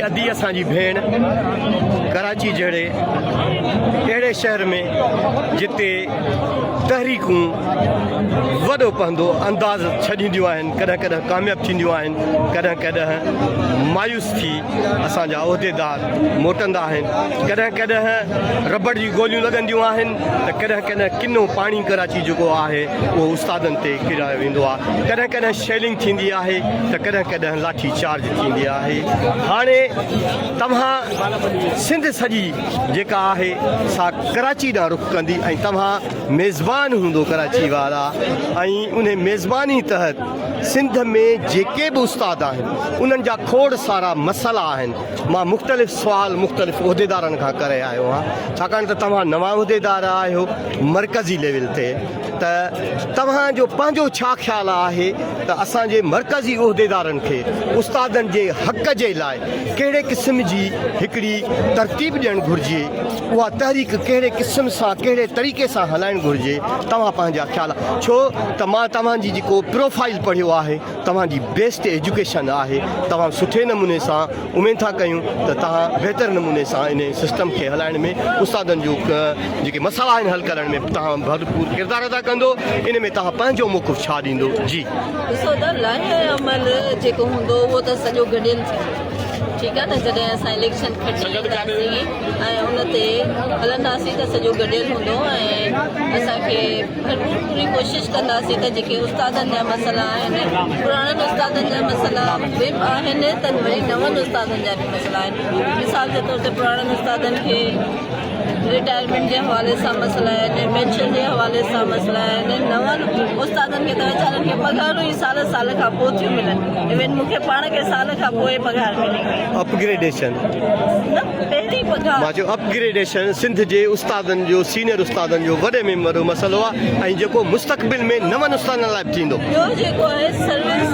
ادي اسان جي ڀيڻ ڪراچي جهڙي اهڙي شهر ۾ جتي تحريڪون وڏو پنهندو انداز ڇڏينديون آهن ڪڏهن ڪڏهن ڪامياب ٿينديون آهن ڪڏهن ڪڏهن مايوس ٿي اسان جا عهديدار موٽندا آهن ڪڏهن ڪڏهن ربڙ جون گوليون لڳنديون آهن ته ڪڏهن ڪڏهن ڪنو پاڻي ڪراچي جيڪو آهي اهو استادن تي ڪيرايو ويندو آهي ڪڏهن ڪڏهن شيلنگ ٿيندي آهي ته ڪڏهن ڪڏهن لاٺي چارج ٿيندي آهي هاڻي توهان سنڌ سڄي جيڪا آهي سا ڪراچي ڏانهن رخ ڪندي ۽ توهان ميزبان هوندو ڪراچي وارا ۽ انهي ميزباني تحت سنڌ ۾ جيڪي به استاد آهن انهن جا کوڙ سارا مسئلا آهن مان مختلف سوال مختلف عهديدارن کان ڪري آيو آهيان ڇاڪاڻ ته توهان نوان عهديدار آهيو مرڪزي ليول تي ته توهان جو پنهنجو ڇا خيال آهي ته اسان جي مرڪزي عهديدارن کي استادن جي حق جي لاء ڪهڙي قسم جي هڪڙي ترتيب ڏيڻ گهرجي اها تحريڪ ڪهڙي قسم سان ڪهڙي طريقي سان هلائڻ گهرجي توهان پنهنجا خيال ڇو ته مان توهان جي جيڪو پروفائيل پڙهيو آهي توهان جي بيسٽ ايجوڪيشن آهي توهان سٺي نموني سان اميد ٿا ڪيون ته توهان بهتر نموني سان ان سسٽم کي هلائڻ ۾ استادن جو جيڪي مسئلا آهن حل ڪرڻ ۾ توهان ڀرپور ڪردار ادا ڪندو ان ۾ توهان پنهنجو موقف ڇا ڏيندو جي. ڏسو ته لائحه عمل جيڪو هوندو اهو ته سڄو گڏيل ٿيندو ٺيڪ آهي نه جڏهن اسان اليڪشن کٽي اينداسين ۽ ان تي هلنداسين ته سڄو گڏيل هوندو ۽ اسان کي ڀرپور پوري ڪوشش ڪنداسين ته جيڪي استادن جا مسئلا آهن پراڻن استادن جا مسئلا به آهن ته وري نون استادن جا به مسئلا آهن مثال جي طور تي پراڻن استادن کي رٽائرمينٽ جي حوالي سان مسئلا آهن پينشن جي حوالي سان مسئلا آهن نون استادن کي ته ويچارن کي پگهارون ئي سال سال کان پوء ٿيون ملن ايون مون کي پاڻ کي سال کان پوء پگهار ملي. اپگريڊيشن نه پهرين پگهار. مان چيو اپگريڊيشن سنڌ جي استادن جو سينئر استادن جو وڏي ۾ وڏو مسئلو آهي ۽ جيڪو مستقبل ۾ نون استادن لاء به ٿيندو. ٻيو جيڪو آهي سروس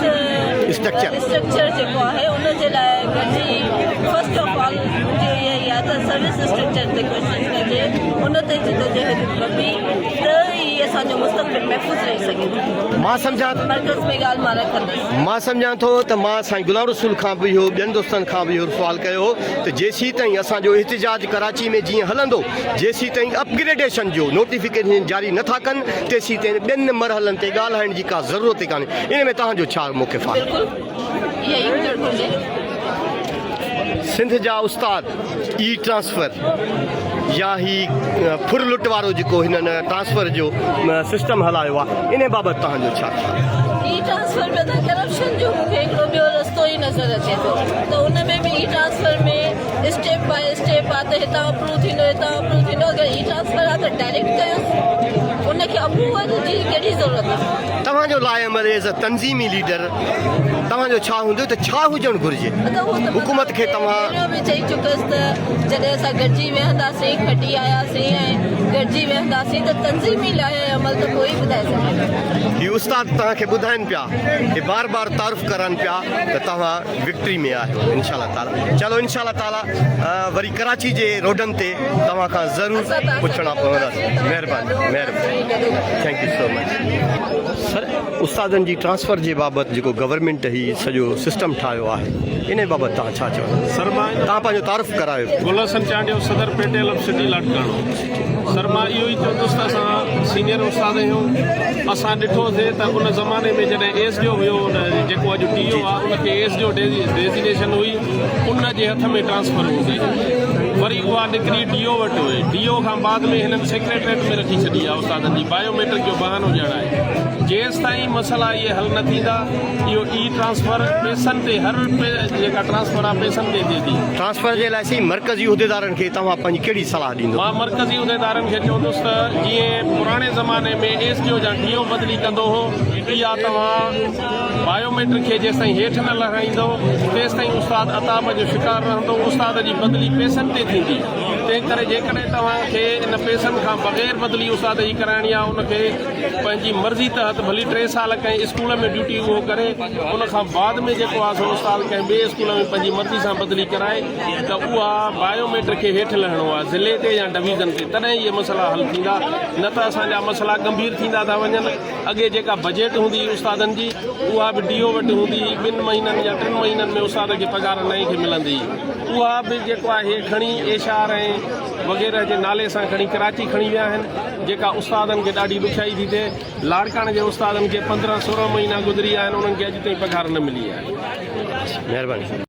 اسٽرڪچر اسٽرڪچر جيڪو آهي ان جي لاء گڏجي فرسٽ آف آل منهنجو اهو ئي آهي ته سروس اسٽرڪچر تي ڪوشش ڪجي ان تي جدوجهد ڪبي ته ئي اسان جو مستقبل محفوظ رهي سگهي ٿو. مان سمجهان. مرڪز ۾ ڳالهه مان رکندس. مان سمجهان ٿو ته مان سائين غلام رسول کان به اهو ٻين دوستن کان به اهو سوال ڪيو هو ته جيسيتائين اسان جو احتجاج ڪراچي ۾ جيئن هلندو جيسيتائين اپگريڊيشن جو نوٽيفڪيشن جاري نه ٿا ڪن تيسيتائين ٻين مرحلن تي ڳالهائڻ جي ڪا ضرورت ئي ڪانهي ان ۾ توهان جو ڇا موقف آهي؟ بلڪل اها ئي هجڻ گهرجي. سنڌ جا استاد اي ٽرانسفر يا هي ڦر لٽ وارو جيڪو هنن ٽرانسفر جو سسٽم هلايو آهي ان بابت توهان جو ڇا خيال آهي؟ اي ٽرانسفر ۾ ته ڪرپشن جو مون کي هڪڙو ٻيو رستو ئي نظر اچي ٿو ته ان ۾ به اي ٽرانسفر ۾ اسٽيپ باء اسٽيپ آ ته هتان اپروو ٿيندو هتان اپروو ٿيندو اگر اي ٽرانسفر آ ته ڊائريڪٽ ڪيوس ان کي اپروول جي ڪهڙي ضرورت آ. توهان جو لاء عمل ايز ا تنظيمي ليڊر توهان جو ڇا هوندو ته ڇا هجڻ گهرجي حڪومت کي توهان. پهريون به چئي چڪس ته جڏهن اسان گڏجي ويهنداسين کٽي آياسين ۽ گڏجي ويهنداسين ته تنظيمي لاء عمل ته ڪوئي ٻڌائي سگهي ٿو. هي استاد توهان کي ٻڌائن پيا هي بار بار تعارف ڪرائن پيا ته توهان وڪٽري ۾ آهيو انشاء الله تعالي چلو انشاء الله تعالي وري ڪراچي جي روڊن تي توهان کان ضرور پڇڻا پونداسين مهرباني مهرباني thank you so much sir استادن جي ٽرانسفر جي بابت جيڪو گورنمينٽ هي سڄو سسٽم ٺاهيو آهي انهي بابت توهان ڇا چوندا سر مان توهان پنهنجو تعارف ڪرايو. گل حسن چانڊيو صدر P T L F city Larkana sir مان اهو ئي چوندس ته اسان سينيئر استاد آهيون اسان ڏٺو سي ته ان زماني ۾ جڏهن ايس ڊي او هيو ان جيڪو اڄ ڊي او آهي ان کي ايس ڊي او ڊيزيگنيشن هئي ان جي هٿ ۾ ٽرانسفر هوندي هئي وري اها نڪري ڊي او وٽ هئي ڊي او کان بعد ۾ هنن سيڪريٽريٽ ۾ رکي ڇڏي آهي استادن جي بايو ميٽرڪ جو بهانو ڄاڻائي جيستائين مسئلا اهي حل نه ٿيندا اهو اي ٽرانسفر پئسن تي هر جيڪا ٽرانسفر آهي پئسن تي ٿئي ٿي. ٽرانسفر جي لاء سائين مرڪزي عهديدارن کي توهان پنهنجي ڪهڙي صلاح ڏيندو؟ مان مرڪزي عهديدارن کي چوندس ته جيئن پراڻي زماني ۾ ايس ڊي او يا ڊي او بدلي ڪندو هو اها توهان بايو ميٽرڪ کي جيستائين هيٺ نه لهرائيندو تيستائين استاد عتاب جو شڪار رهندو استاد جي بدلي پئسن تي ٿيندي تنهن ڪري جيڪڏهن توهان کي ان پئسن کان بغير بدلي استاد جي ڪرائڻي آهي ان کي پنهنجي مرضي تحت ڀلي ٽي سال ڪنهن اسڪول ۾ ڊيوٽي اهو ڪري ان کان بعد ۾ جيڪو آهي سو استاد ڪنهن ٻئي اسڪول ۾ پنهنجي مرضي سان بدلي ڪرائي ته اها بايو ميٽرڪ کي هيٺ لهڻو آهي ضلعي تي يا ڊويزن تي تڏهن اهي مسئلا حل ٿيندا نه ته اسان جا مسئلا ڳنڀير ٿيندا ٿا وڃن اڳي جيڪا بجيٽ. سرٽيفڪيٽ هوندي هئي استادن جي اها به ڊي او وٽ هوندي هئي ٻن مهينن يا ٽن مهينن ۾ استاد کي پگهار نئين کي ملندي هئي اها به جيڪو آهي کڻي ايڇ آر ۽ وغيره جي نالي سان کڻي ڪراچي کڻي ويا آهن جيڪا استادن کي ڏاڍي ڏکيائي ٿي ٿئي لاڙڪاڻي جي استادن کي 15 16 مهينا گذري ويا آهن انهن کي اڄ تائين پگهار نه ملي آهي. مهرباني.